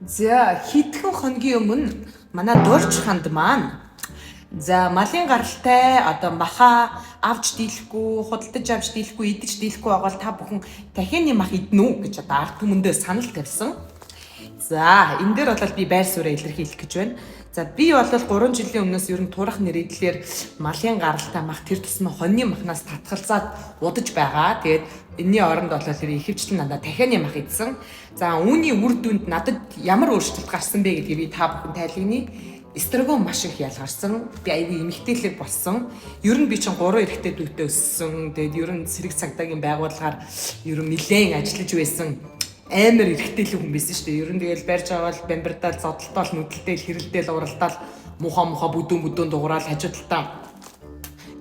За, хэдхэн хоногийн өмнө манай Дорж ханд маань за малын гаралтай одоо маха авч дийлэхгүй, худалдаж авч дийлэхгүй, идэж дийлэхгүй байгаа бол та бүхэн тахианы мах идэнэ үү гэж одоо ард түмэндээ санал тавьсан. За, энэ дээр бол би байр сууриа илэрхийлэх гэж байна. За, би бол 3 жилийн өмнөөс ер нь турах нэрийдлэр малын гаралтай мах, тэр тусмаа хоньны махнаас татгалзаад удаж байгаа. Тэгээд энэний оронд бол ихэвчлэн дандаа тахианы мах идсэн. За, үүний үр дүнд надад ямар өөрчлөлт гарсан бэ гэдгийг би та бүхэн тайлгнаа. Эстрогон маш их ялгарсан. Би аягүй эмэгтэйлэг болсон. Ер нь би чинь 3 эрэгтэй дүүтэй өссөн. Тэгээд ер нь сэрэг цагдаагийн байгууллагаар ер нь нэлээд ажиллаж байсан, амар эрэгтэйлэг хүн байсан шүү дээ. Ер нь тэгэл барьж аваад бамбардаал, зодолтоол, нүдэлтэйл, хэрэлдээл, уралдаал, муха муха бүдүүн бүдүүн дугураал, хажуу талдаа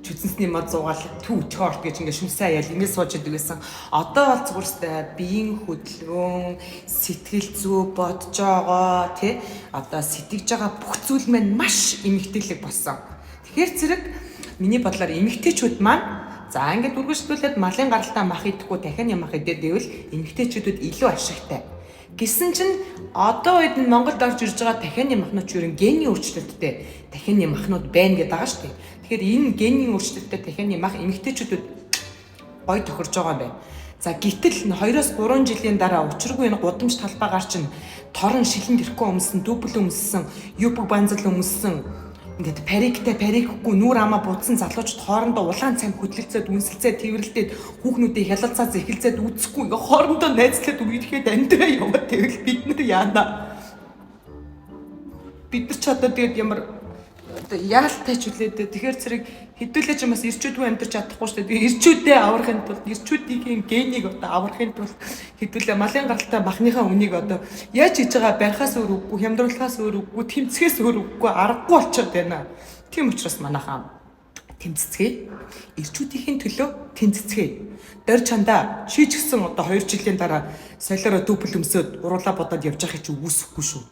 чүзэнсний мод зуугаал, түү чорт гэж ингээ шүмсээ аяал ингэ сууж идэг байсан. Одоо бол зүгээр сте биеийн хөдөлгөөн, сэтгэл зүй, бодож байгаа, тий, одоо сэтгэж байгаа бүх зүйл маань маш эмэгтэйлэг болсон. Тэгэхээр зэрэг миний бодлоор эмэгтэйчүүд маань за ингээд үргэлжлүүлээд малын гаралтай мах идэхгүй, дахин мах идээд ивэл эмэгтэйчүүдэд илүү ашигтай. Гэсэн чинь одоо үед нь Монголд орж ирж байгаа тахианы махнууд ч ер нь генийн өөрчлөлттэй тахианы махнууд байна гэдэг байгаа шүү дээ. Тэгэхээр энэ генийн өөрчлөлттэй тахианы мах эмэгтэйчүүдэд гой тохирж байгаа юм байна. За, гэтэл 2-оос 3 жилийн дараа учиргүй энэ гудамж талбайгаар чинь торон шилэн тэрхүү өмссөн, дүүбл өмссөн, юбг банзал өмссөн, ингээд париктэй, парикгүй, нүүр амаа будсан залуучууд хоорондоо улаан цам хөдлөлцөөд, үнсэлцээ, тэрвэрлдээд, хүүхнүүдээ хялалцаа зэхэлцээд, үзэхгүй ингээ хоорондоо найзлаад үерхэд амьдраа яваад, тэгэл бид нар яана? Бид нар ч одоо тэгээд ямар одоо яалтай ч үлээ дээ. Тэгэхээр зэрэг хэдүүлээ ч бас ирчүүдгүй амьдарч чадахгүй шүү дээ. Тэгээ ирчүүдээ аврахын тулд, ирчүүдийн генийг одоо аврахын тулд хэдүүлээ малын гаралтай махныхаа үнийг одоо яаж хийж байгаа барихаас өөр үггүй, хямдруулахаас өөр үггүй, тэмцэхээс өөр үггүй, аргагүй болчиход байна. Тийм учраас манайхаа тэмцэцгээе. Ирчүүдийн төлөө тэмцэцгээе. Дор чандаа, чи ч гэсэн одоо 2 жилийн дараа солиороо дүүпл өмсөөд уруулаа бодоод явж байхыг чи үүсэхгүй шүү.